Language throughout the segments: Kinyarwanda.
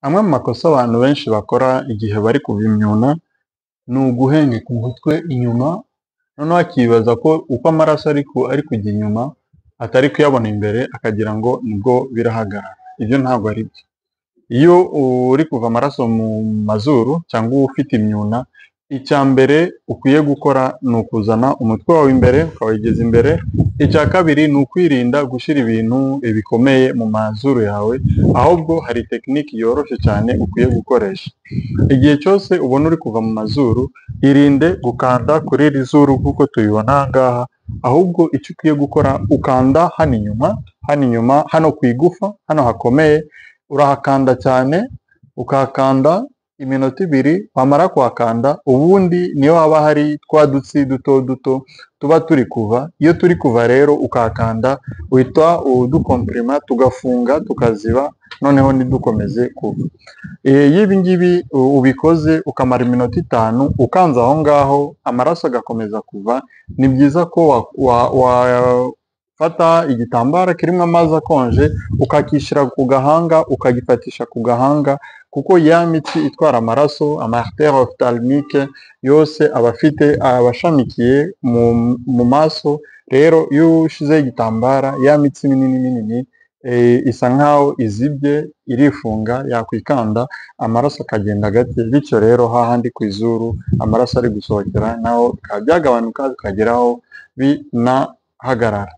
Amwe mu makosa abantu benshi bakora igihe bari kuva imyuna ni uguhengeka umutwe inyuma, noneho akibaza ko uko amaraso ari kujya inyuma atari kuyabona imbere, akagira ngo nibwo birahagarara. Ibyo ntabwo ari byo. Iyo uri kuva amaraso mu mazuru cyangwa ufite imyuna, icya mbere ukwiye gukora ni ukuzana umutwe wawe imbere, ukawegeza imbere. Icya kabiri ni ukwirinda gushyira ibintu bikomeye mu mazuru yawe, ahubwo hari tekiniki yoroshye cyane ukwiye gukoresha. Igihe cyose ubona uri kuva mu mazuru, irinde gukanda kuri iri zuru nk'uko tubibona aha ngaha, ahubwo icyo ukwiye gukora ukanda hano inyuma, hano inyuma, hano ku igufa, hano hakomeye, urahakanda cyane, ukahakanda iminota 2, wamara kuhakanda ubundi niyo haba hari twa dutsi duto duto tuba turi kuva, iyo turi kuva rero ukahakanda uhita udukomprima tugafunga tukaziba, noneho ntidukomeze kuva. Iyo ibi ngibi ubikoze ukamara iminota 5 ukanze aho ngaho amaraso agakomeza kuva, ni byiza ko wafata igitambaro kirimo amazi akonje ukakishyira ku gahanga, ukagifatisha ku gahanga, kuko ya mitsi itwara amaraso, ama artères ophtalmiques yose aba afite abashamikiye mu maso. Rero iyo ushizeho igitambara ya mitsi minini minini isa nkaho izibye, irifunga, yakwikanda amaraso akagenda gake, bityo rero hahandi ku izuru amaraso ari gusohokera naho bikaba byagabanuka bikageraho binahagarara.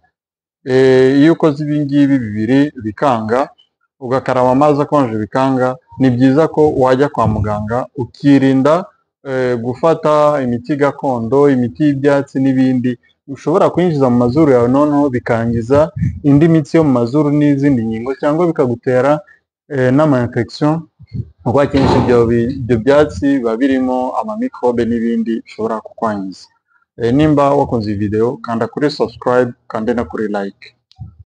Iyo ukoze ibi ngibi bibiri bikanga, ugakaraba amazi akonje bikanga, ni byiza ko wajya kwa muganga ukirinda gufata imiti gakondo, imiti y'ibyatsi n'ibindi ushobora kwinjiza mu mazuru yawe, noneho bikangiza indi mitsi yo mu mazuru n'izindi ngingo, cyangwa bikagutera n'ama infection, kuko akenshi ibyo byatsi biba birimo amamikrobe n'ibindi bishobora kukwangiza. Nimba wakunze iyi video, kanda kuri subscribe, kande no kuri like.